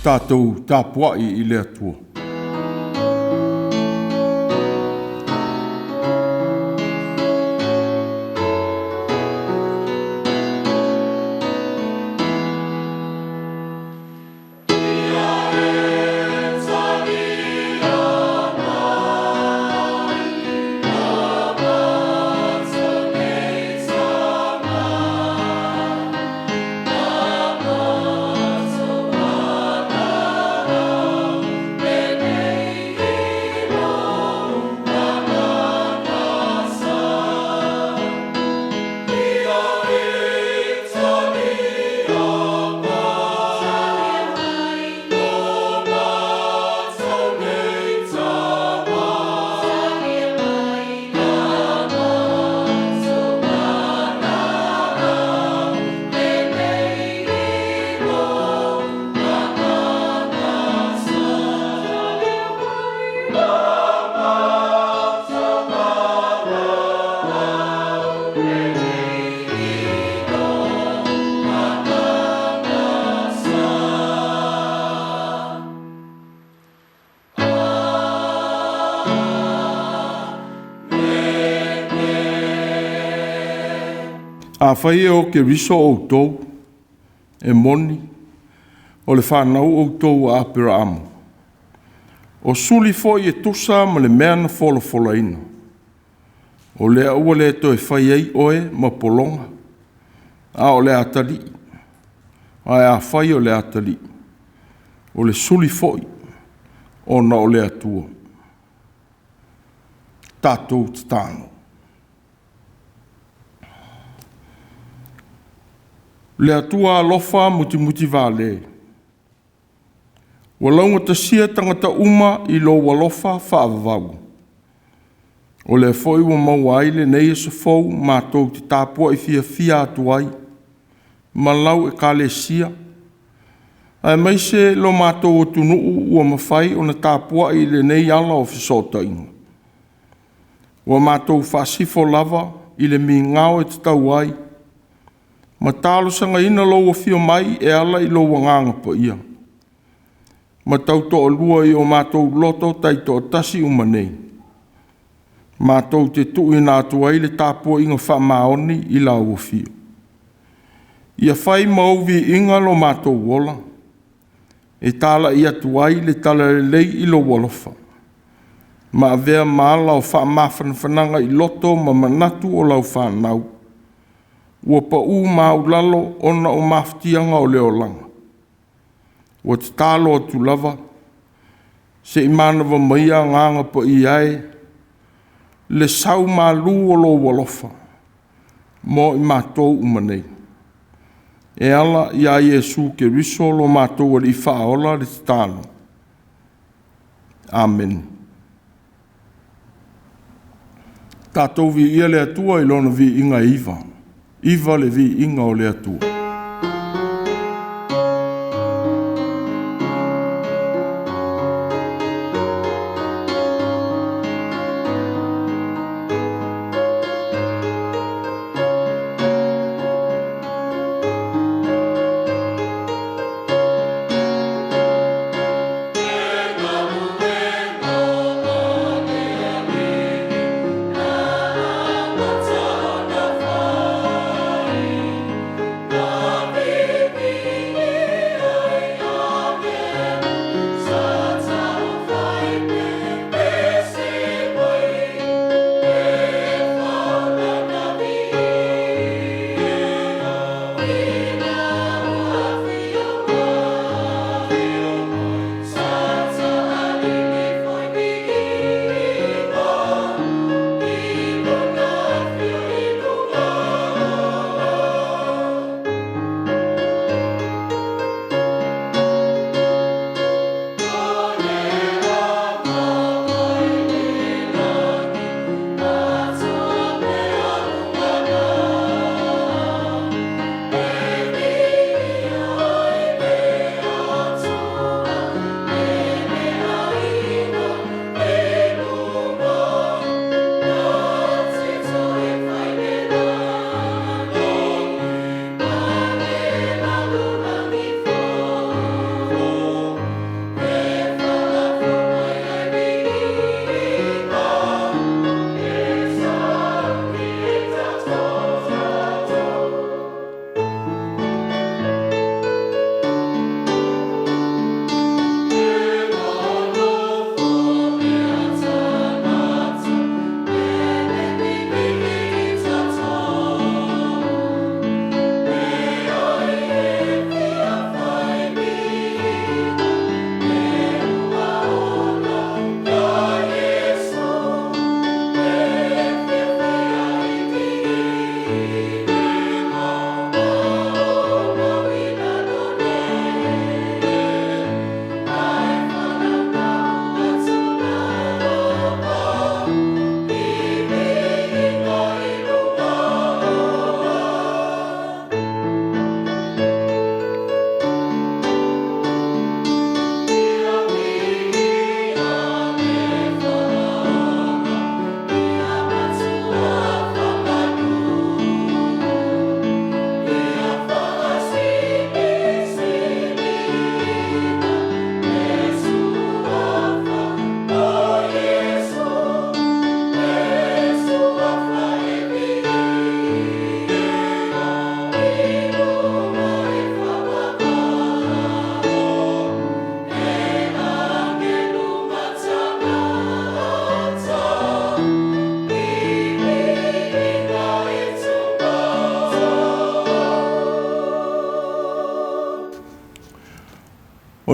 Tatou tapuai i le Atua. Afai e o Keriso outou, e moni o le fanau outou a Aperaamo, o suli foi e tusa ma le mea na folafolaina, o lea ua le toe fai ai oe ma pologa, a o le atalii. Ae afai o le atalii, o le suli foi ona o le Atua. Tatou tatalo. Le Atua alofa mutimutivale, ua laugatasia tagata uma i lou alofa faavavau. O lea foi ua maua ai lenei aso fou matou te tapuai fiafia atu ai ma lau Ekalesia, aemaise lo matou atunuu ua mafai ona tapuai i lenei ala o fesootaiga. Ua matou faasifo lava i le migao e tatau ai ma talosagaina lou afio mai e ala i lou Agaga Paia ma tautoalua i o matou loto taitoatasi uma nei, matou te tuuina atu ai le tapuaiga faamaoni i lau Afio. Ia fai ma ou viiga lo matou ola, e talai atu ai le talalelei i lou alofa, ma avea ma ala o faamafanafanaga i loto ma manatu o lau fanau ua pau maualalo ona o mafatiaga o le olaga. Ua tatalo atu lava, se i manava maia Agaga Paia e, le sau malu o lou alofa mo i matou uma nei, e ala ia Iesu Keriso lo matou Alii Faaola le tatalo. Amene. Tatou viia le Atua i Lona viiga e iva. Iva le viiga o le Atua. Le galuega a le Alii na amata ona fai,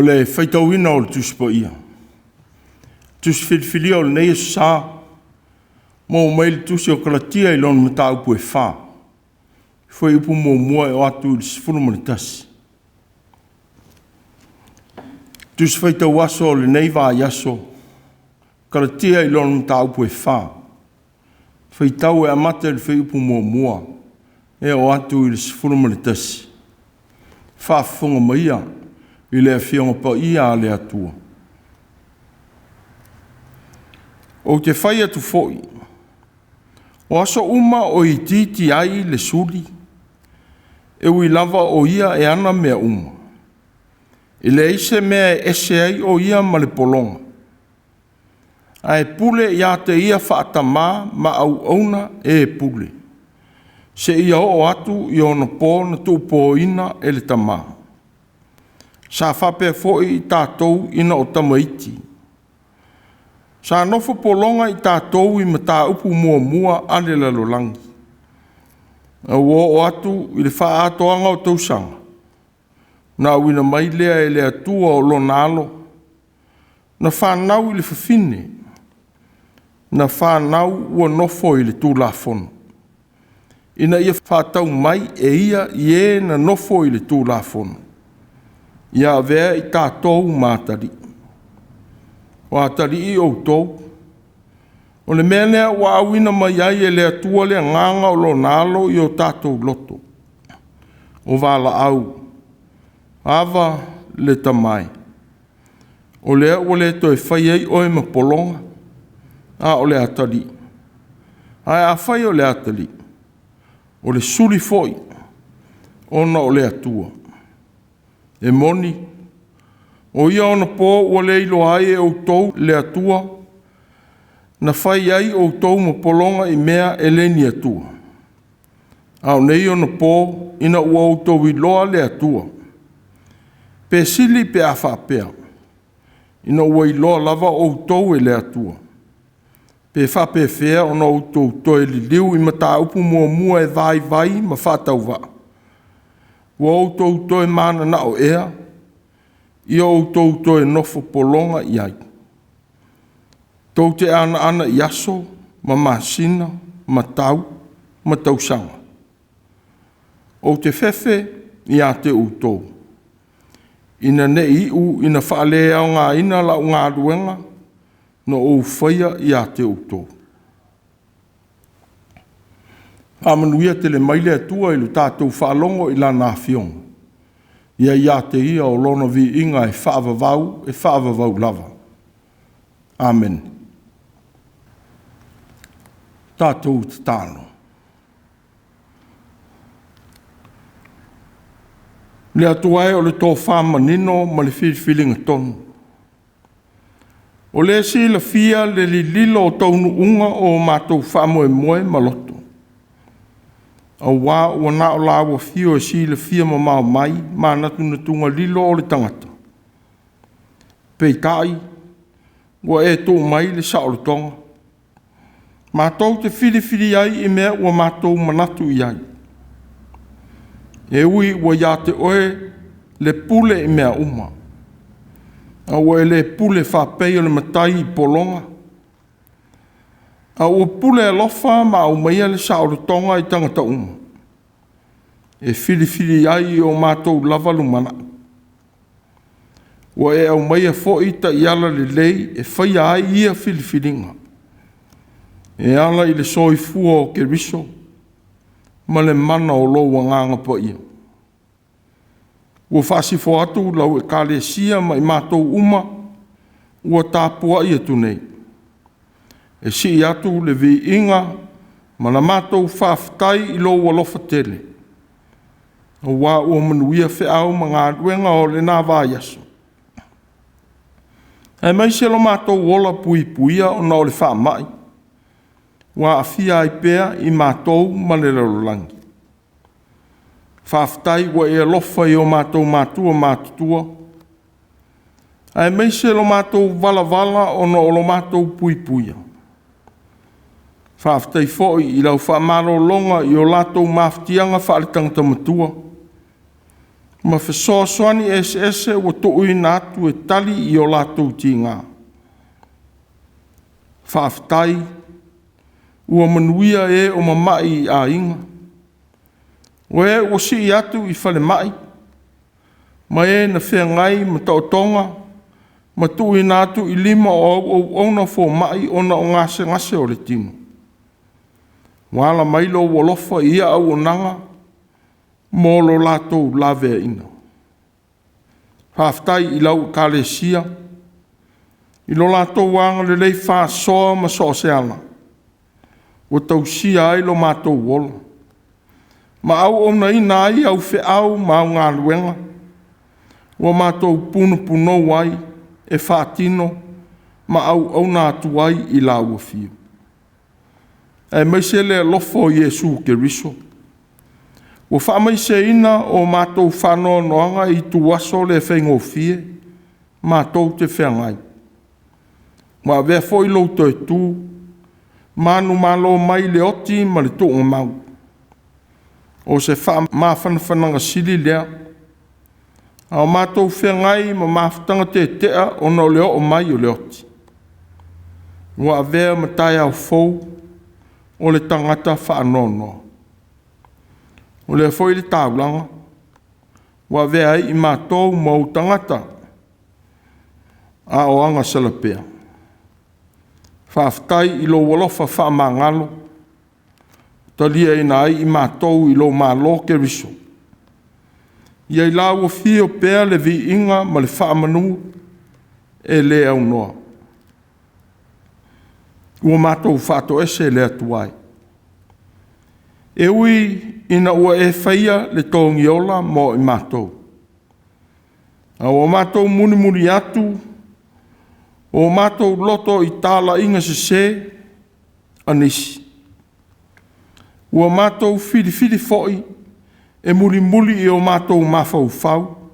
O le faitauina o le Tusi Paia, Tusi Filifilia o lenei Aso Sa, maua mai le Tusi o Kalatia i lona mataupu e 4, fuaiupu 1 e oo atu i le 11. Tusi Faitau Aso o lenei vaiaso, Kalatia i lona mataupu e 4, faitau e amata i le fuaiupu 1 e oo atu i le 11. Faafofoga maia i le Afioga Paia a le Atua. Ou te fai atu foi, o aso uma o itiiti ai le suli, e ui lava o ia e ana mea uma, e leai se mea e ese ai o ia ma le pologa, ae pule ia te ia faatamā ma auauna e pule, seia oo atu i ona po na tuupopoina e le Tamā. Sa faapea foi i tatou ina o tamaiti. Sa nofo pologa i tatou i mataupu muamua a le lalolagi, a ua oo atu i le faaatoaga o tausaga, na auina mai lea e le Atua o lona Alo, na fanau i le fafine, na fanau ua nofo i le Tulafono, ina ia faatau mai e ia i e na nofo i le Tulafono, ia avea i tatou ma atalii. O atalii outou, o le mea lea ua auina mai ai e le Atua le agaga o lona Alo i o tatou loto, o valaau, “Ava le Tama e.” O lea ua le toe faia ai oe ma pologa, a o le atalii. Ae afai o le atalii, o le suli foi ona o le Atua. E moni, o ia onapo ua le iloa ai e outou le Atua, na fai ai outou ma pologa i mea e le ni Atua. A o nei onapo, ina ua outou iloa le Atua, pe sili pe a faapea, ina ua iloa lava outou e le Atua, pe faapefea ona outou toe liliu i mataupu muamua e vaivai ma faatauvaa? Ua outou toe mananao ea ia outou toe nofo pologa i ai? Tou te anaana i aso ma masina ma tau ma tausaga. Ou te fefe ia te outou, ina ne i iu ina faaleaogaina lau galuega na ou faia ia te outou. Faamanuia tele mai le Atua i le tatou faalogo i Lana Afioga, ia ia te Ia o Lona viiga e faavavau, e faavavau lava. Amene. Tatou tatalo. Le Atua e o le tofa manino ma le filifiliga tonu, o le silafia le lililo o taunuuga o matou faamoemoe ma loto, aua ua na o lau afio e silafia mamao mai manatunatuga lilo o le tagata. Peitai, ua e tuu mai le saolotoga, matou te filifilia ai i mea ua matou manatu i ai. E ui ua ia te oe le pule i mea uma, a ua e le pule faapei o le matai i pologa, a ua pule alofa ma aumaia le saolotoga i tagata uma, e filifili ai i o matou lava lumanai. Ua e aumaia foi taiala lelei e faia ai ia filifiliga, e ala i le soifua o Keriso ma le mana o lou Agaga Paia. Ua faasifo atu lau Ekalesia ma i matou uma ua tapuai atu nei, e sii atu le viiga ma la matou faafetai i lou alofa tele, aua ua manuia feau ma galuega o lena vaiaso, aemaise lo matou ola puipuia ona o le faamai ua aafia ai pea i matou ma le lalolagi. Faafetai ua e alofa i o matou matua matutua, aemaise lo matou valavala ona o lo matou puipuia. Faafetai foi i lau faamalologa i o latou mafatiaga faaletagata matua, ma fesoasoani eseese ua tuuina atu e tali i o latou tiga. Faafetai ua manuia e o mamai i aiga, o e ua sii atu i falemai, ma e na feagai ma taotoga ma tuuina atu i lima o auaunaga a fomai ona o gasegase o le tino. Ua ala mai lou alofa i ia auaunaga mo lo latou laveaiina. Faafetai i lau Ekalesia i lo latou agalelei faasoa ma sooseala ua tausia ai lo matou ola ma auaunaina ai au feau ma au galuega ua matou punopunou ai e faatino ma auauna atu ai i lau afio, aemaise le alofa o Iesu Keriso ua faamaiseina o matou faanoanoaga i ituaso le faigofie matou te feagai. Ua avea foi lou toe tu manumalo mai le oti ma le tuugamau. O se faamafanafanaga sili lea, a o matou feagai ma mafutaga tetea ona o le oo mai o le oti, ua avea ma taeao fou o le tagata faanoanoa. O lea foi le taulaga ua avea ai i matou ma ou tagata a o agasala pea. Faafetai i lou alofa faamagalo ua taliaina ai i matou i lou Malo Keriso. Ia i lau afio pea le viiga ma le faamanu e le aunoa. Ua matou faatoese le Atua e, e ui ina ua e faia le togiola mo i matou, a ua matou mulimuli atu o matou loto i talaiga sese a nisi, ua matou filifili foi e mulimuli i o matou mafaufau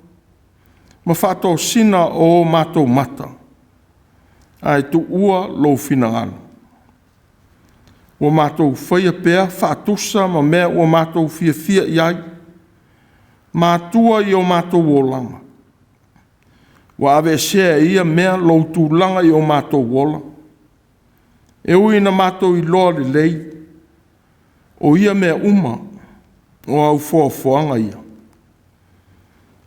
ma faatosina o matou mata, ae tuua lou finagalo. Ua matou faia pea faatusa ma mea ua matou fiafia i ai, ma atua i o matou olaga. Ua aveesea e ia mea lou tulaga i o matou ola, e ui ina matou iloa lelei, o ia mea uma o au foafoaga ia.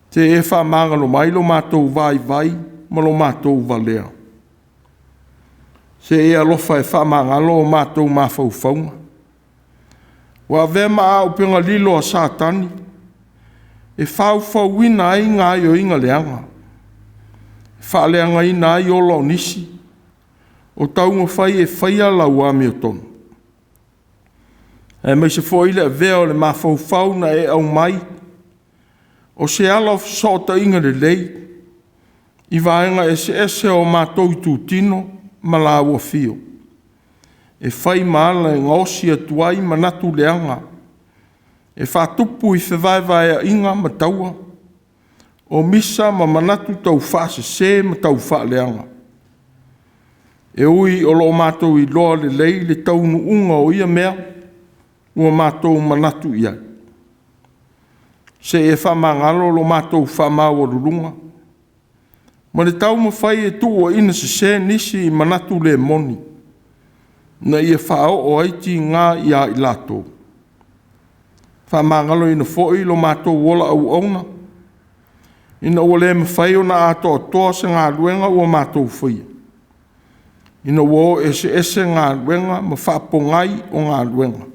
Se i e faamagalo mai lo matou vaivai ma lo matou valea. Se i e alofa e faamagalo o matou mafaufauga. Ua avea ma auupega lilo a Satani e faufauina ai gaoioiga leaga, e faaleagaina ai ola o nisi o taumafai e faia lau amiotonu, aemaise foi le avea o le mafaufau na e aumai o se ala o fesootaiga lelei i vaega eseese o matou itutino ma lau afio, e fai ma ala e gaosi atu ai manatu leaga e faatupu i fevaevaeaiga ma taua, o misa ma manatu taufaasese ma taufaaleaga. E ui o lo o matou iloa lelei le taunuuga o ia mea ua matou manatu i ai. Se i e faamagalo lo matou faamaualuluga ma le taumafai e tuuaina sese nisi i manatu le moni, ina ia faaoo ai tiga ia i latou. Faamagaloina foi lo matou ola auauna, ina ua le mafai ona atoatoa se galuega ua matou faia, ina ua o eseese galuega ma faapogai o galuega,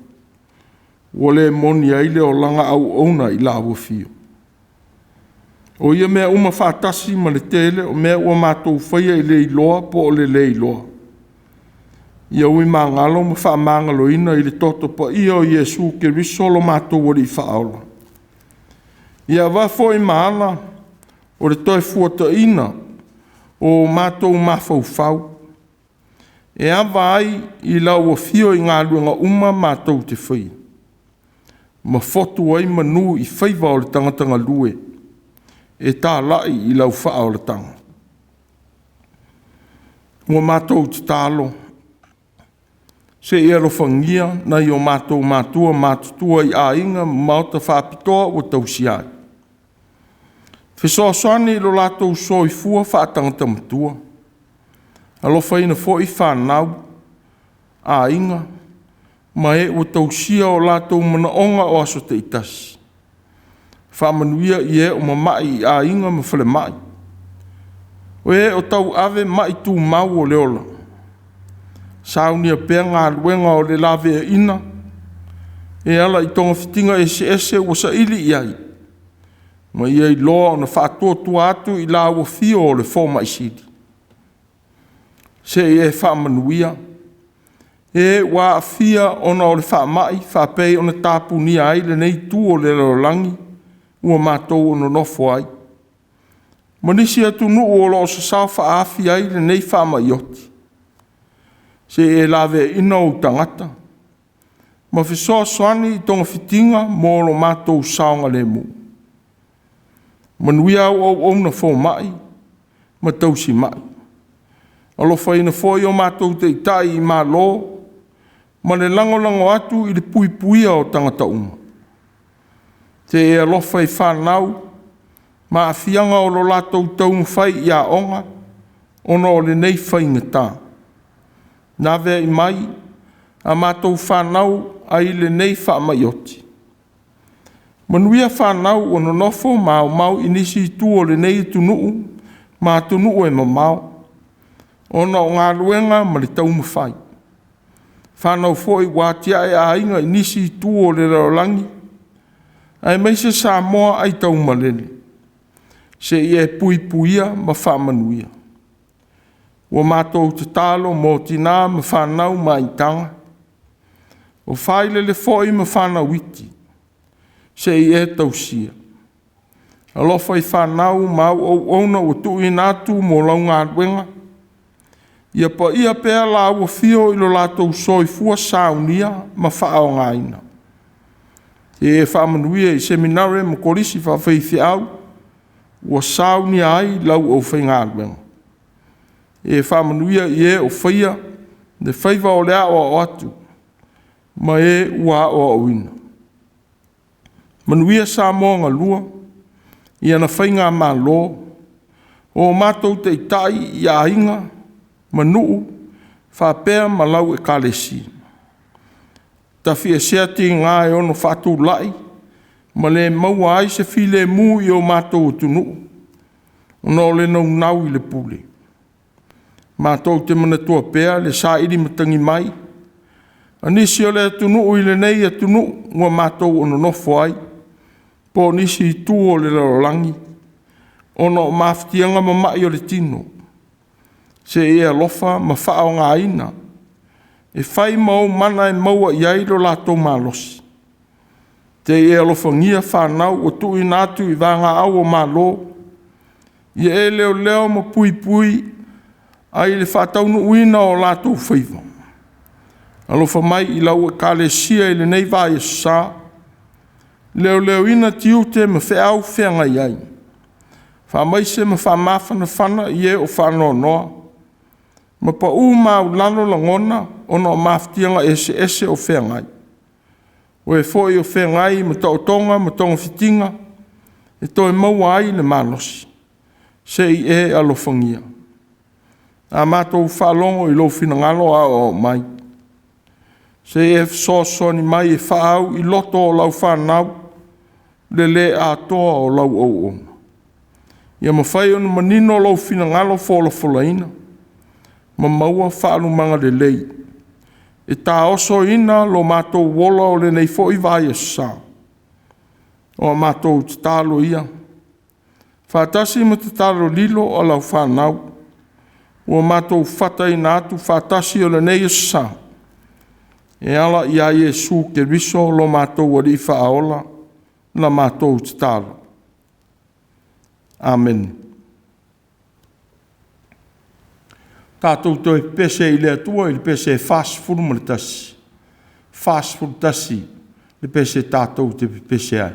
ua le moni ai le olaga auauna i lau afio. O ia mea uma faatasi ma le tele o mea ua matou faia i le iloa po o le le iloa, ia ui magalo ma faamagaloina i le toto paia o Iesu Keriso lo matou Alii Faaola. Ia avea foi ma ala o le toefuataina o matou mafaufau e ava ai i lau afio i galuega uma matou te faia, ma fotu ai manu i faiva o le tagata galue e talai i lau faaolataga. Ua matou tatalo, se i e alofagia nai o matou matua matutua i aiga ma maota faapitoa ua tausia ai. Fesoasoani i lo latou soifua faatagata matua. Alofaina foi fanau, aiga ma e ua tausia o latou manaoga o aso taitasi. Faamanuia i e o mamai i aiga ma falemai, o e o tauave mai tumau o le ola, saunia pea galuega o le laveaiina e ala i togafitiga eseese ua saili i ai, ma ia iloa ona faatuatua atu i lau afio o le Fomai Sili. Sei e faamanuia e ua aafia ona o le faamai faapei ona tapunia ai lenei itu o le lalolagi ua matou nonofo ai, ma nisi atunuu o lo o sasao faaafi ai lenei faamai oti. Sei e laveaiina ou tagata ma fesoasoani i togafitiga mo lo matou saogalemu. Manuia au auauna fomai ma tausimai, alofaina foi o matou Taitai i Malo ma le lagolago atu i le puipuia o tagata uma. Se i e alofa i fanau ma aafiaga o lo o latou taumafai i aoga ona o lenei faigata. Laveai mai a matou fanau ai lenei faamai oti. Manuia fanau ua nonofo ma aumau i nisi itu o lenei atunuu ma atunuu e mamao ona o galuega ma le taumafai. Fanau foi ua atiae aiga i nisi itu o le lalolagi aemaise Samoa aitaumalele, se i e puipuia ma faamanuia. Ua matou tatalo mo tinã ma fanau maiitaga, o failele foi ma fanau iti, se i e tausia. Alofa i fanau ma au auauna ua tuuina atu mo lau galuega, ia paia pea laua afio i lo latou soifua saunia ma faaaogaina. Ia e faamanuia i Seminare ma Kolisi Faafaifeau ua saunia ai lau aufaigaluega. Ia e faamanuia i e o faia le faiva o le aoao atu ma e ua aoaoina. Manuia Samoa galua i ana faigamalo, o matou taitai i aiga ma nuu faapea ma lau Ekalesia. Tafiesea tiga e ono faatulai ma le maua ai se filemu i o matou atunuu ona o le naunau i le pule. Matou te manatua pea le saili matagi mai a nisi o le atunuu i lenei atunuu ua matou nonofo ai, po o nisi itu o le lalolagi ona o mafatiaga ma mai o le tino. Se i e alofa ma faaaogaina e fai ma ou mana e maua i ai lo latou malosi. Se i e alofagia fanau ua tuuina atu i vagaau o Malo, ia e leoleo ma puipui ai le faataunuuina o latou faiva. Alofa mai i lau Ekalesia i lenei vaiaso sa, leoleoina tiute ma feau feagai ai, faamaise ma faamafanafana i e o faanoanoa, ma pau maualalo lagona ona o mafatiaga eseese o feagai. O e foi o feagai ma taotoga ma togafitiga e toe maua ai le malosi, se i e alofagia. A matou faalogo i lou finagalo aoao mai, se i e fesoasoani mai e faaau i loto o lau fanau le le atoa o lau auauna, ia mafai ona manino lou finagalo folafolaina ma maua faalumaga lelei e taosoina lo matou ola o lenei foi vaiaso sa. O a matou tatalo ia, faatasi ma tatalo lilo a lau fanau ua matou fataina atu faatasi o lenei aso sa, e ala ia Iesu Keriso lo matou Alii Faaola la matou tatalo. Amene. Tatou toe pepese i le Atua i le pese e 41, 41 le pese tatou te pepese ai.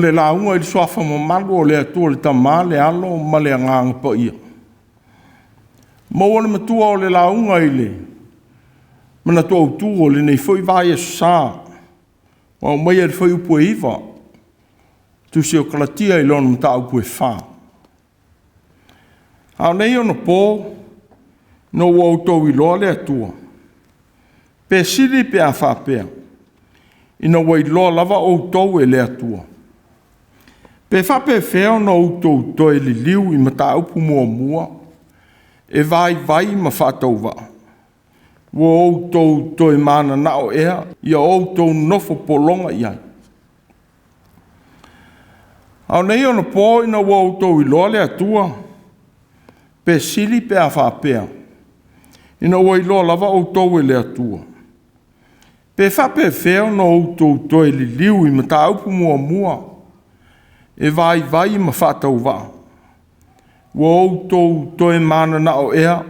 le lauga i le suafa mamalu o le Atua le Tama, le Alo ma le Agaga Paia. Maua le matua o le lauga i le manatu autu o lenei foi vaiaso sa, ua aumaia i le fuaiupu e 9, Tusi o Kalatia i lona mataupu e 4. A o nei ona po, ina ua outou iloa le Atua, pe sili pe a faapea, ina ua iloa lava outou e le Atua, pe faapefea ona outou toe liliu i mataupu muamua e vaivai ma faatauvaa? Ua outou toe mananao ea ia outou nofo pologa i ai? A o nei ona po ina ua outou iloa le Atua, pe sili pe a faapea, ina ua iloa lava outou e le Atua, pe faapefea ona outou toe liliu i mataupu muamua e vaivai ma faatauvaa? Ua outou toe mananao ea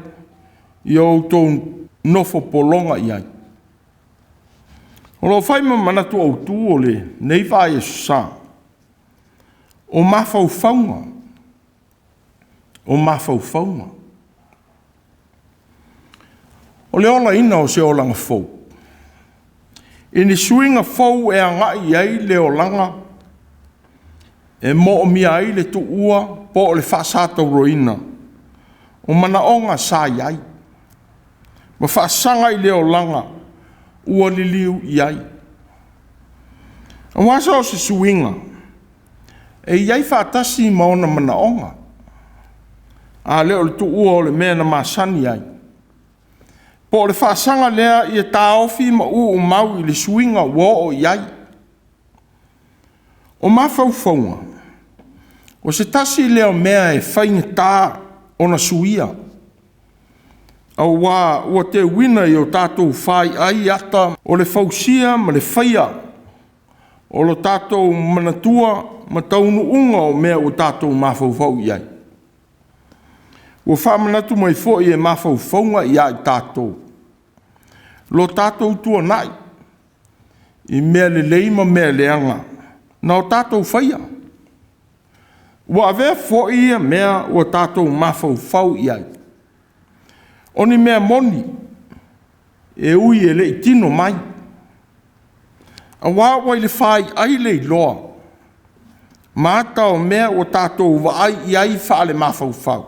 ia outou nofo pologa i ai? O lo o fai ma manatu autu o lenei vaiaso sa, o mafaufauga, o mafaufauga. O le olaina o se olaga fou, i ni suiga fou e agai i ai le olaga e moomia ai le tuua po o le faasatauroina o manaoga sa i ai, ma faasaga i le olaga ua liliu i ai. Aua so o se suiga, e i ai faatasi ma ona manaoga, a le o le tuua o le mea na masani ai, po o le faasaga lea ia taofi ma uumau i le suiga ua oo i ai. O mafaufauga, o se tasi lea o mea e faigata ona suia, aua ua teuina i o tatou faiai ata o le fausia ma le faia o lo tatou manatua ma taunuuga o mea ua tatou mafaufau i ai. Ua faamanatu mai foi e mafaufauga ia i tatou lo tatou tuanai i mea lelei ma mea leaga na o tatou faia. Ua avea foi ia mea ua tatou mafaufau i ai, o ni mea moni, e ui e le i tino mai, aua ua i le faiai le iloa ma ata o mea ua tatou vaai i ai faale-mafaufau,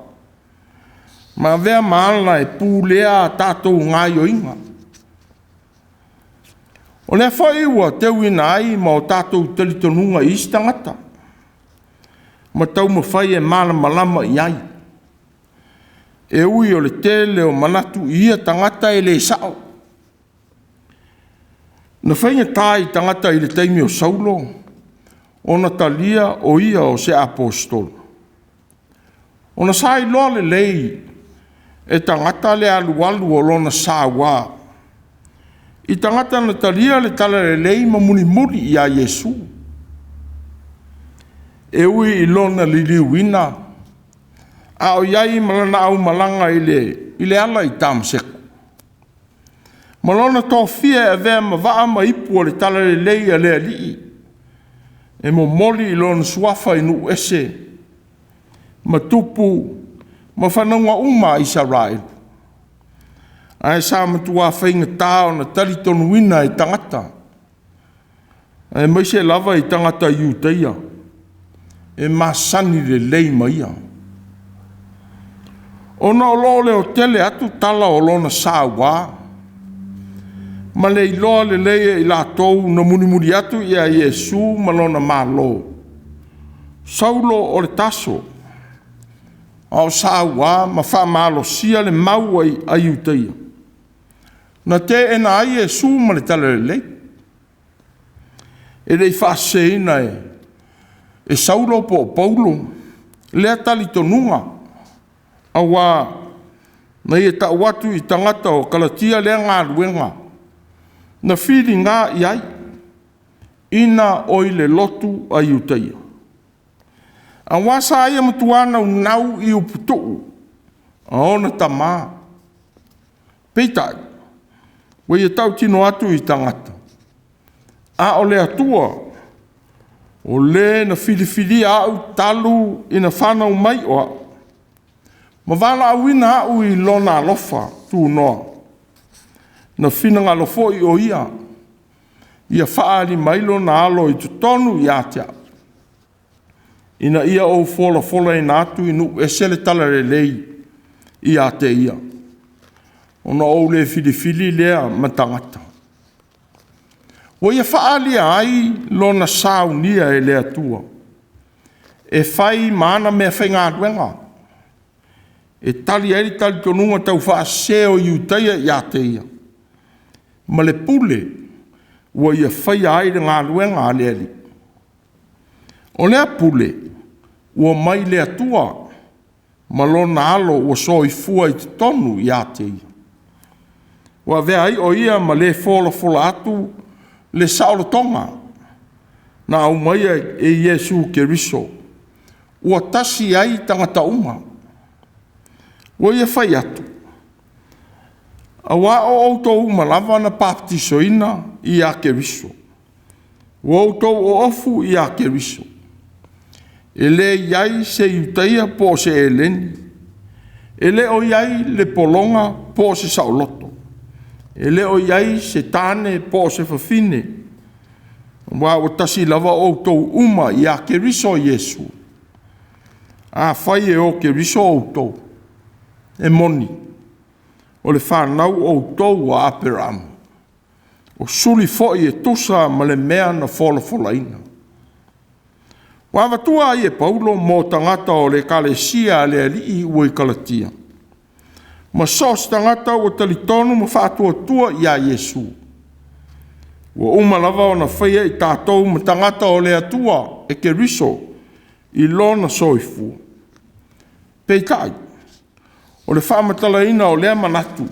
ma avea ma ala e pulea a tatou gaoioiga. O lea foi ua teuina ai ma o tatou talitonuga i isi tagata, ma taumafai e malamalama i ai, e ui o le tele o manatu i ia tagata e le sao. Na faigata i tagata i le taimi o Saulo ona talia o ia o se aposetolo, ona sa iloa lelei e tagata le alualu o lona saua i tagata na talia le talalelei ma mulimuli ia Iesu. E ui i lona liliuina a o i ai ma lana aumalaga i le ala i Tamaseko, ma lona tofia e avea ma vaa ma ipu o le talalelei a le Alii, e momoli i lona suafa i nuu ese ma tupu ma fanauga uma a Isaraelu, ae sa matua faigata ona talitonuina e tagata, aemaise lava i tagata Iutaia e masani lelei ma ia, ona o lo o leotele atu tala o lona saua ma le iloa lelei e i latou na mulimuli atu ia Iesu ma lona Malo. Saulo o le Taso, a o saua ma faamalosia le mau a Iutaia, na teena ai Iesu ma le talalelei. E le i faaseseina e Saulo po o Paulo lea talitonuga, aua na ia tau atu i tagata o Kalatia lea galuega na filiga i ai, ina o i le lotu a Iutaia. Aua sa ia matua naunau i uputuu a ona tama, peitai ua ia tautino atu i tagata, a o le Atua O le na filifilia a'u talu ina fanau mai o a'u, ma valaauina a'u i Lona alofa tunoa, na finagalo foi o Ia ia fa'aali mai Lona Alo i totonu ia te a'u, ina ia ou folafolaina atu i nuu ese le Talalelei ia te Ia, ona ou le filifili lea ma tagata. Ua ia faaalia ai lona saunia e le Atua, e fai ma ana meafaigaluega, e tali ai le talitonuga taufaasese o Iutaia ia te ia, ma le pule ua ia faia ai le galuega a le Alii. O lea pule ua mai le Atua ma lona Alo ua soifua i totonu ia te ia. Ua avea ai o ia ma le folafola atu le saolotoga na aumaia e Iesu Keriso, ua tasi ai tagata uma. Ua ia fai atu, auā o outou uma lava na papatisoina ia Keriso, ua outou oofu ia Keriso. E le i ai se Iutaia po o se Eleni, e le o i ai le pologa po o se saoloto, e le o i ai se tane po o se fafine, aua ua tasi lava outou uma ia Keriso Iesu. Afai e o Keriso outou, e moni, o le fanau outou a Aperamo, o suli foi e tusa ma le mea na folafolaina. Ua avatua ai e Paulo mo tagata o le Ekalesia a le Alii ua i Kalatia, ma so o se tagata ua talitonu ma faatuatua ia Iesu. Ua uma lava ona faia i tatou ma tagata o le Atua e Keriso i lona soifua. Peitai, o le faamatalaina o lea manatu,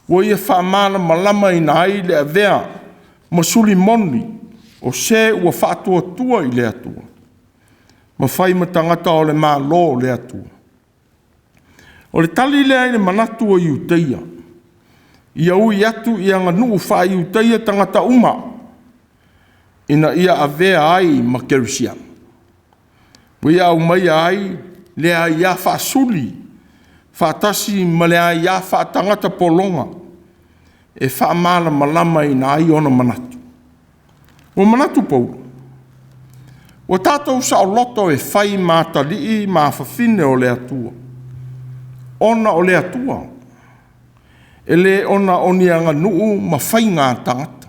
ua ia faamalamalamaina ai le avea ma suli moni o se ua faatuatua i le Atua, ma fai ma tagata o le Malo o le Atua. O le tali lea i le manatu o Iutaia, ia ui atu i aganuu faa-Iutaia tagata uma, ina ia avea ai ma kerisiano. Ua ia aumaia ai le aia faasuli faatasi ma le aia faatagata pologa e faamalamalamaina ai ona manatu. Ua manatu Paulo, ua tatou saoloto e fai ma atalii ma afafine o le Atua, ona o le Atua, e le ona o ni aganuu ma faiga a tagata.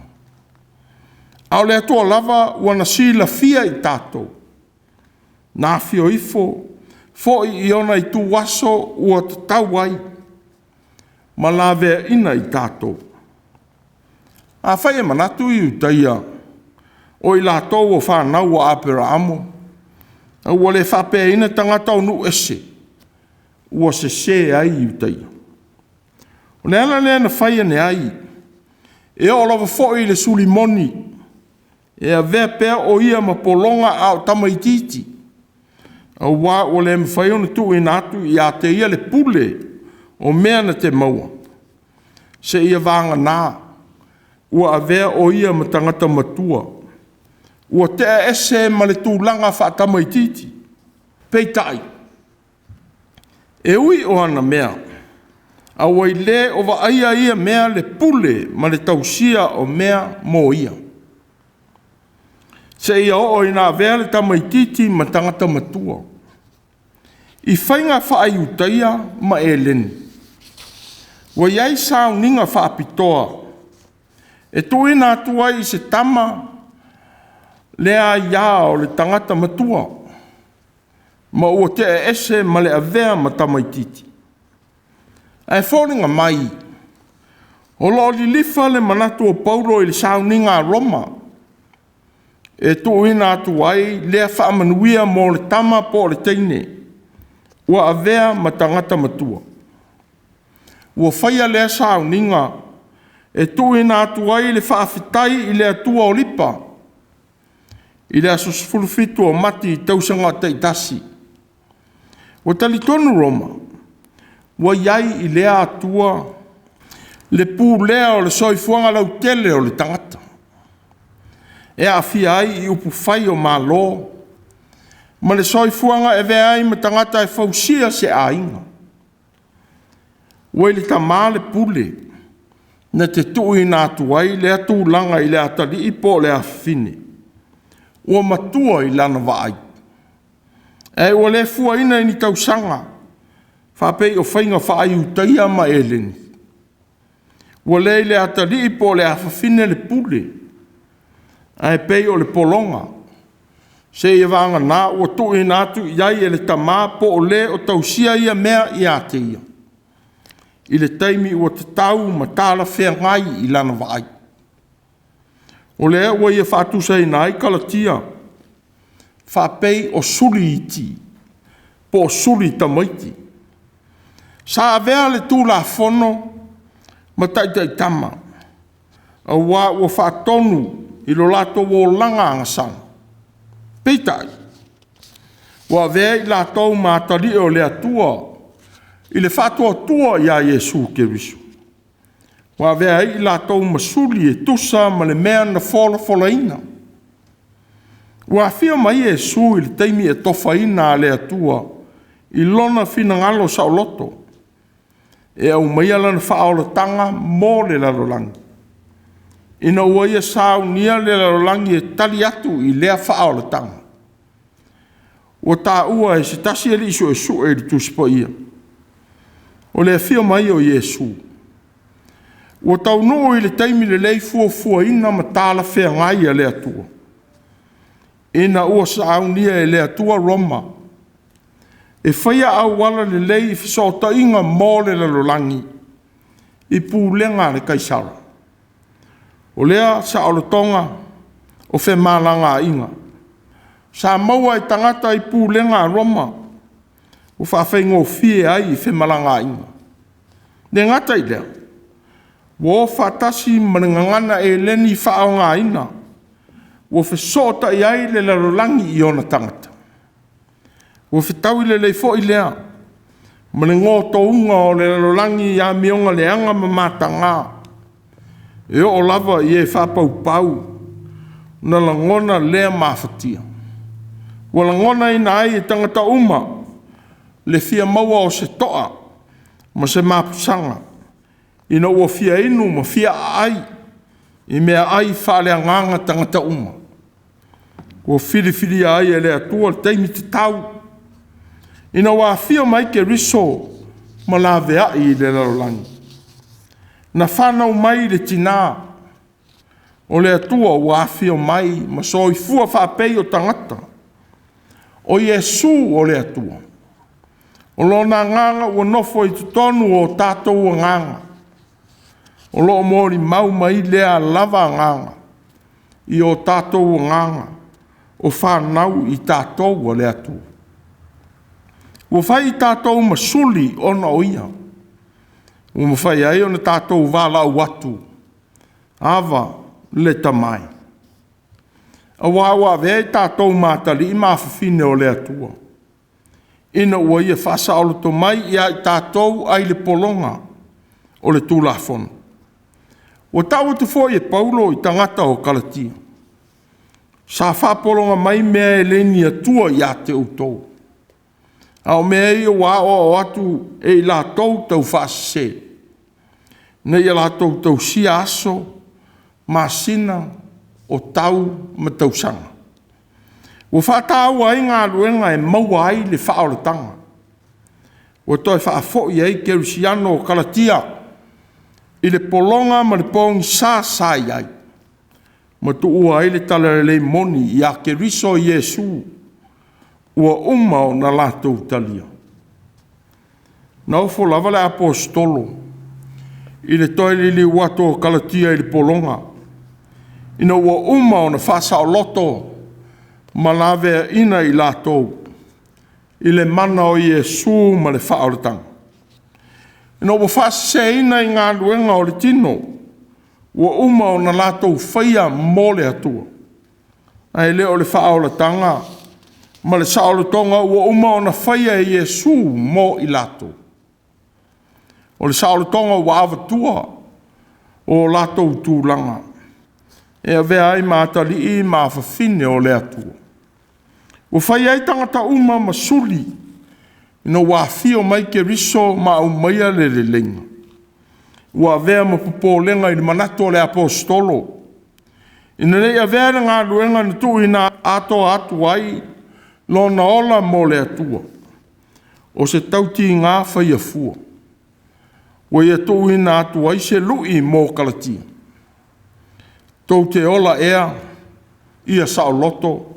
A o le Atua lava ua na silafia i tatou, na afio ifo foi i ona ituaso ua tatau ai, ma laveaiina i tatou. Afai e manatu Iutaia o i latou o fanau a Aperaamo, a ua le faapeaina tagata o nuu ese, ua sese ai Iutaia. O le ala lea na fai ane ai, e oo lava foi i le suli moni, e avea pea o ia ma pologa a o tamaitiiti, auā ua le mafai ona tuuina atu ia te ia le pule o mea na te maua, seia vagana ua avea o ia ma tagata matua, ua tea ese ma le tulaga faatamaitiiti. Peitai, e ui o ana mea, a ua le o vaaia ia mea le pule ma le tausia o mea mo ia, seia oo ina avea le tamaitiiti ma tagata matua. I faiga faa-Iutaia ma Eleni, ua i ai sauniga faapitoa e tuuina atu ai i se tama le aia o le tagata matua, ma ua tea ese ma le avea ma tamaitiiti. Ae foliga mai o lo o lilifa le manatu o Paulo i le sauniga a Roma e tuuina atu ai lea faamanuia mo le tama po o le teine ua avea ma tagata matua. Ua faia lea sauniga e tuuina atu ai le faafetai i le Atua o Lipa i le aso 17 o Mati i tausaga taitasi. Ua talitonu Roma ua i ai i lea Atua le pulea o le soifuaga lautele o le tagata. e aafia ai i upufai o Malo ma le soifuaga e avea ai ma tagata e fausia se aiga. Ua i le tama le pule na te tuuina atu ai lea tulaga i le atalii po o le afafine ua matua i lana vaai, ae ua le fuaina i ni tausaga faapei o faiga faa-Iutaia ma Eleni. Ua le i le atalii po o le afafine le pule, ae pei o le pologa, seia vagana ua tuuina atu i ai e le tama po o le o tausia ia mea ia te ia, i le taimi ua tatau ma talafeagai i lana vaai. O lea ua ia faatusaina ai Kalatia faapei o suli iti po o suli tamaiti. Sa avea le Tulafono ma taitaitama, auā ua faatonu i lo latou olaga agasala. Peitai, ua avea i latou ma atalii o le Atua i le faatuatua ia Iesu Keriso, ua avea ai i latou ma suli e tusa ma le mea na folafolaina. Ua afio mai Iesu i le taimi atofaina a le Atua i lona finagalo saoloto, e aumaia lana faaolataga mo le lalolagi, ina ua ia saunia le lalolagi e tali atu i lea faaolataga. Ua taua e se tasi alii suesue i le Tusi Paia, o le afio mai o Iesu, ua taunuu i le taimi lelei fuafuaina ma talafeagai a le Atua, ina ua saunia e le Atua Roma e faia auala lelei i fesootaiga mo le lalolagi i pulega a le Kaisara. O lea saolotoga o femalagaaiga sa maua e tagata i pulega a Roma, ua faafaigofie ai femalagaaiga. E le gata i lea, ua o faatasi ma le gagana Eleni faaaogaina, ua fesootai ai le lalolagi i ona tagata. Ua fetaui lelei foi lea ma le gotouga o le lalolagi i amioga leaga ma mataga, e oo lava i e faapaupau na lagona lea mafatia. Ua lagonaina ai e tagata uma le fia maua o se toa ma se mapusaga, ina ua fia inu ma fia aai i meaai faaleagaga tagata uma. Ua filifilia ai e le Atua le taimi tatau ina ua afio mai Keriso ma laveai i le lalolagi. Na fanau mai i le tina, o le Atua ua afio mai ma soifua faapei o tagata. O Iesu o le Atua, o Lona Agaga ua nofo i totonu o tatou agaga, o lo o molimau mai lea lava Agaga i o tatou agaga, o fanau i tatou a le Atua. Ua fai i tatou ma suli ona o Ia, ua mafai ai ona tatou valaau atu, “Aba, le Tama e.” Aua ua avea i tatou ma atalii ma afafine o le Atua, ina ua Ia faasaoloto mai ia i tatou ai le pologa o le Tulafono. Ua tau atu foi e Paulo i tagata o Kalatia, sa faapologa mai mea e le ni Atua ia te outou, a o mea ia ua aoao atu e i latou taufaasese, ina ia latou tausia aso, masina, o tau ma tausaga. Ua faataua ai galuega e maua ai le faaolataga. Ua toe faafoi ai kerisiano o Kalatia i le pologa ma le pogisa sa i ai, ma tuua ai le talalelei moni ia Keriso Iesu ua uma ona latou talia. Na ofo lava le Aposetolo i le toe liliu atu o Kalatia i le pologa, ina ua uma ona faasaoloto ma laveaina i latou i le mana o Iesu ma le faaolataga. Ina ua faaseseina i galuega o le tino ua uma ona latou faia mo le Atua, ae le o le faaolataga ma le saolotoga ua uma ona faia e Iesu mo i latou. O le saolotoga ua avatua o latou tulaga e avea ai ma atalii ma afafine o le Atua. Ua fai ai tagata uma ma suli ina ua afio mai Keriso ma aumaia le leleiga. Ua avea ma popolega i le manatu o le Aposetolo, ina ne i avea le galuega na tuuina atoa atu ai lona ola mo le Atua, o se tautiga faia fua, ua ia tuuina atu ai se lui mo Kalatia. Tou te ola ea ia saoloto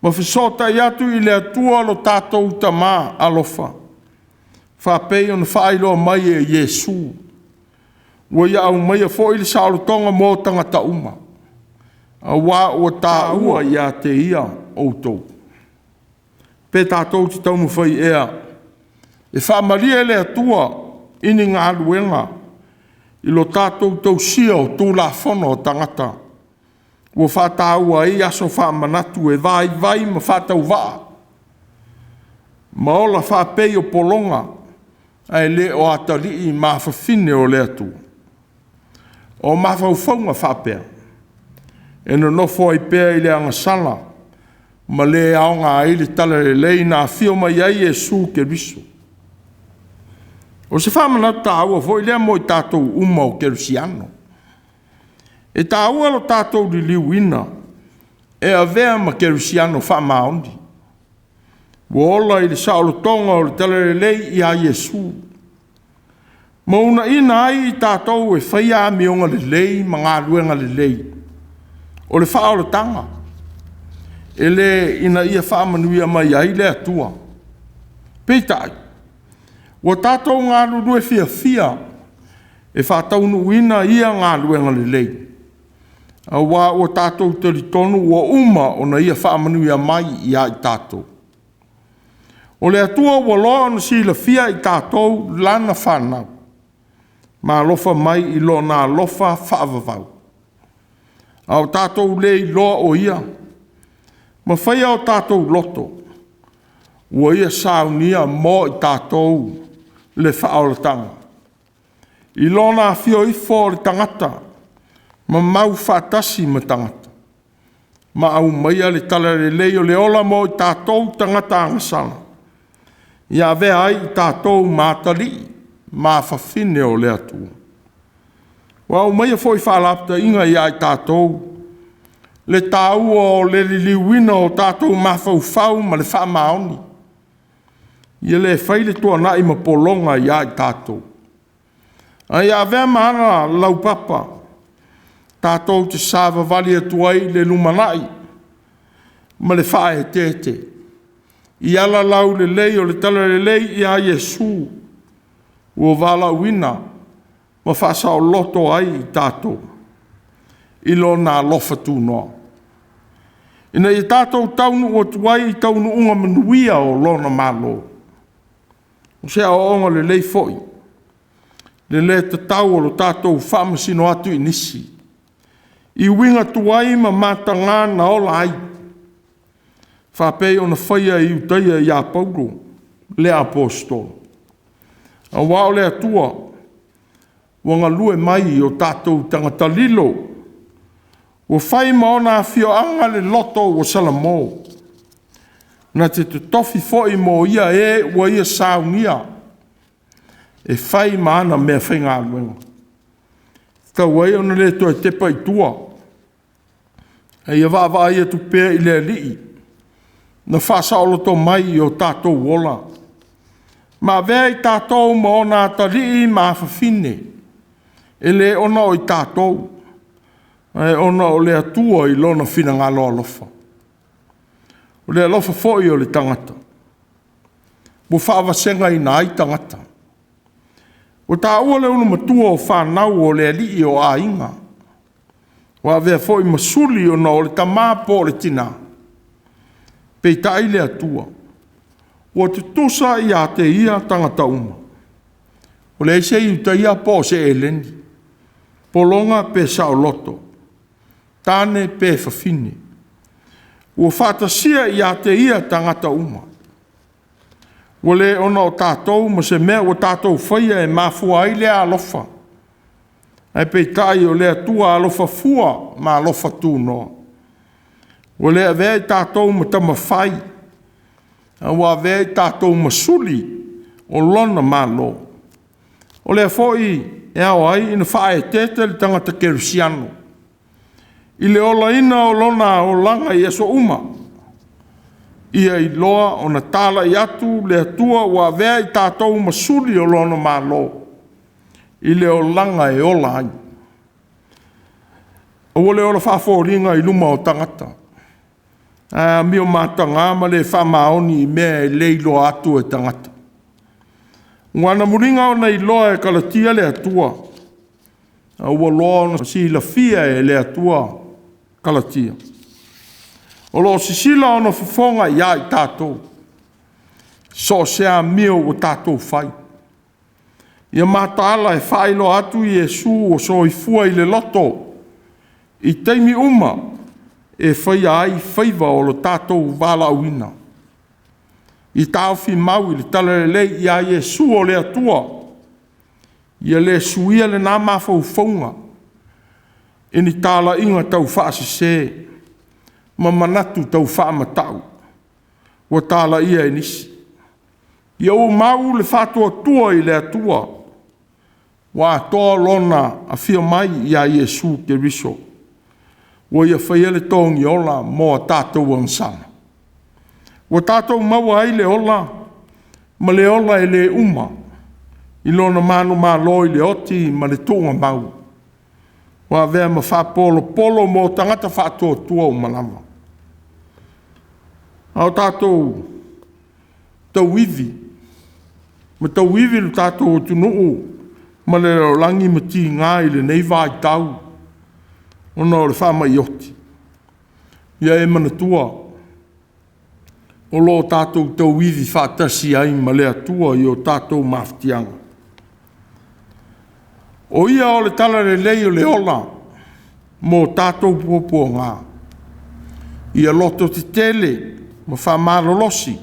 ma fesootai atu i le Atua lo tatou Tama alofa, faapei ona faailoa mai e Iesu, ua ia aumaia foi le saolotoga mo tagata uma, aua ua taua ia te ia outou. Pe tatou te taumafai ea e faamalie le Atua i ni galuega i lo tatou tausia o Tulafono a tagata, ua faataua ai aso faamanatu e vaivai ma faatauvaa ma ola faapei o pologa, ae le o atalii ma afafine o le Atua? O mafaufauga faapea e nonofo ai pea i le agasala ma le aoga ai le talalelei na afio mai ai Iesu Keriso. O se faamanatu taua foi lea mo i tatou uma o Kerisiano. E taua lo tatou liliuina e avea ma Kerisiano faamaoni, ua ola i le saolotoga o le talalelei ia Iesu, ma uunaina ai i tatou e faia amioga lelei ma galuega lelei. O le faaolataga, e le ina ia faamanuia mai ai le Atua. Peitai, ua tatou galulue fiafia e faataunuuina ia galuega lelei, aua ua tatou talitonu ua uma ona Ia faamanuia mai ia i tatou. O le Atua ua loa ona silafia i tatou lana fanau, ma alofa mai i Lona alofa faavavau, a o tatou le iloa o Ia, ma faia o tatou loto, ua Ia saunia mo i tatou le faaolataga, i Lona afio ifo o le tagata ma mau faatasi ma tagata, ma aumaia le talalelei o le ola mo i tatou tagata agasala, ia avea ai i tatou ma atalii ma afafine o le Atua. Ua aumaia foi faalapotaiga ia i tatou le taua o le liliuina o tatou mafaufau ma le faamaoni, ia le fai le tuanai ma pologa ia i tatou, a ia avea ma aga laupapa tatou te savavali atu ai i le lumanai ma le faaeteete i ala laulelei o le talalelei ia Iesu, ua valaauina ma faasaoloto ai i tatou i Lona alofa tunoa, ina ia tatou taunuu atu ai i taunuuga manuia o Lona Malo. O se aoaoga lelei foi le le tatau o lo tatou faamasino atu i nisi i uiga tuai ma mataga na ola ai, faapei ona faia e Iutaia ia Paulo le Aposetolo. Aua o le Atua ua galue mai i o tatou tagata lilo, ua fai ma ona afioaga le loto ua salamo, na te totofi foi mo ia e ua ia saunia e fai ma ana meafaigaluega. E tatau ai ona le toe tepa i tua, a ia vaavaai atu pea i le Alii na faasaoloto mai i o tatou ola, ma avea i tatou ma ona atalii ma afafine, e le ona o i tatou, ae ona o le Atua i lona finagalo alofa. O le alofa foi o le tagata ua faavasegaina ai tagata. Ua taua le ulumatua o fanau o le alii o aiga, ua avea foi ma suli ona o le tama po o le tina. Peitai le Atua ua tutusa ia te ia tagata uma, ua leai se Iutaia po o se Eleni, pologa pe saoloto, tane pe fafine, ua faatasia ia te ia tagata uma. Ua le ona o tatou ma se mea ua tatou faia e mafua ai lea alofa, Ae peitai o le Atua alofa fua ma alofa tunoa, ua le avea i tatou ma tamafai, a ua avea i tatou ma suli o lona Malo. O lea foi e ao ai ona faaeteete le tagata kerisiano i le olaina o lona olaga i aso uma, ia iloa ona talai atu le Atua ua avea i tatou ma suli o lona Malo i le olaga e ola ai. Aua le ola faafoliga i luma o tagata, ae amio mataga ma le faamaoni i mea e le iloa atu e tagata. Aua na muliga ona iloa e Kalatia le Atua, a ua loa ona silafia e le Atua Kalatia. O lo o sisila ona fofoga ia i tatou, so o se amio ua tatou fai. Ia mataala e faailoa atu Iesu ua soifua i le loto i taimi uma e faia ai faiva o lo tatou valaauina. Ia taofi mau i le Talalelei ia Iesu o le Atua, ia le suia lena mafaufauga i ni talaiga taufaasese ma manatu taufaamatau ua talaia e nisi. Ia ou mau le faatuatua i le Atua, ua atoa Lona afio mai ia Iesu Keriso, ua Ia faia le togiola mo a tatou agasala, ua tatou maua ai le ola ma le ola e le uma i Lona manumalo i le oti ma le tuugamau, ua avea ma faapolopolo mo tagata faatuatua uma lava. A o tatou tauivi ma tauivi lo tatou atunuu ma le lalolagi ma tiga i lenei vaitau ona o le faamai oti, ia e manatua o lo o tatou tauivi faatasi ai ma le Atua i o tatou mafatiaga. O Ia o le talalelei o le ola mo tatou puapuaga. Ia lototetele ma faamalolosi,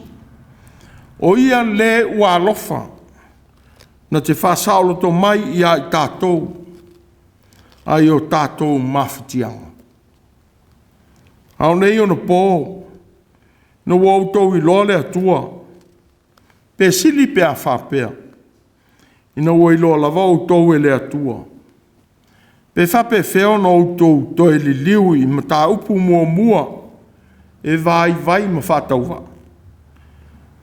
o Ia le ua alofa na te faasaoloto mai ia i tatou ae o tatou mafatiaga. A o nei ona po, ina ua outou iloa le Atua, pe sili pe a faapea, ina ua iloa lava outou e le Atua, pe faapefea ona outou toe liliu i mataupu muamua e vaivai ma faatauvaa?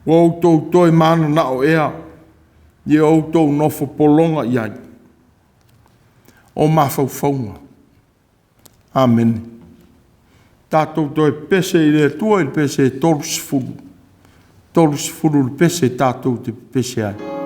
Ua outou toe mananao ea ia outou nofo pologa i ai? O mafaufauga. Amene. Tatou toe pepese i le Atua i le pese e 30, 30 le pese tatou te pepese ai. E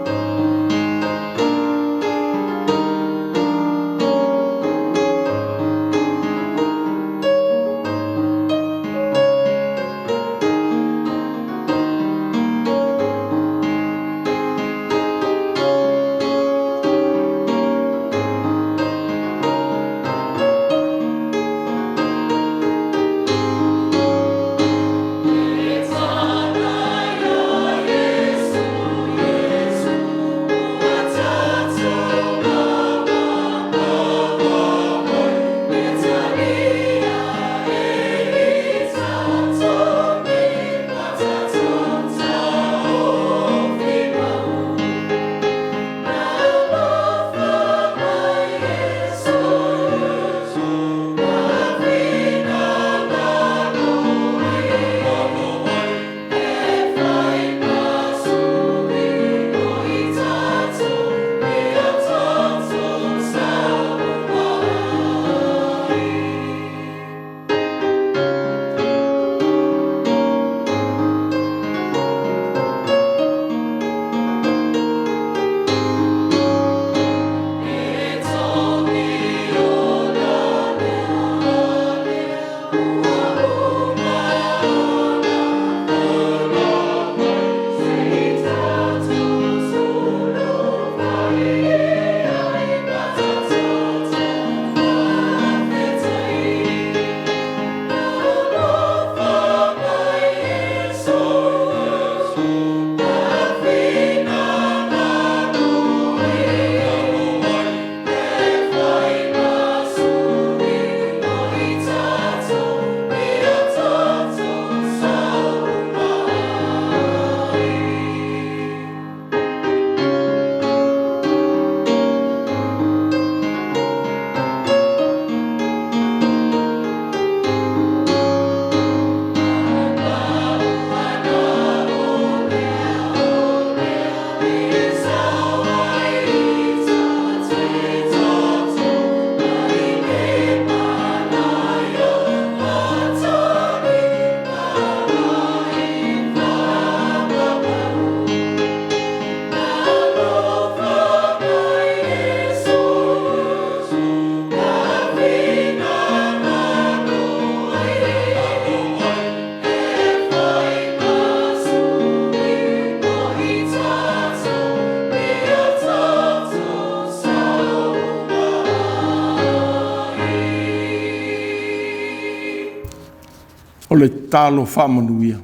O le tatalo faamanuia.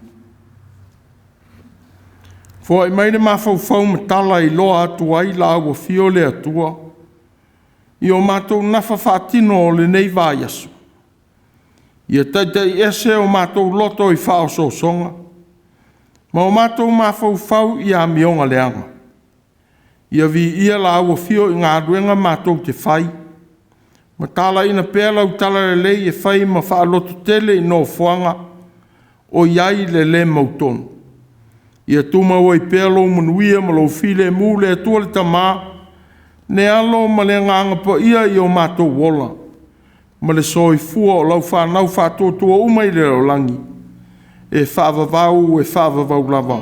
Foai mai le mafaufau ma tala e iloa atu ai la ua afio le Atua i o matou nafa faatino o lenei vaiaso. Ia taitaiese o matou loto i faaosoosoga ma o matou mafaufau i amioga leaga. Ia viia lau afio i galuega matou te fai, ma talaina pea lau talalelei e fai ma faalototele i nofoaga o i ai le le mautonu. Ia tumau ai pea lou manuia ma lou filemu le Atua le Tama, le Alo ma le Agaga Paia i o matou ola ma le soifua o lau fanau faatuatua uma i le lalolagi, e faavavau, e faavavau lava.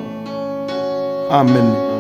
Amene.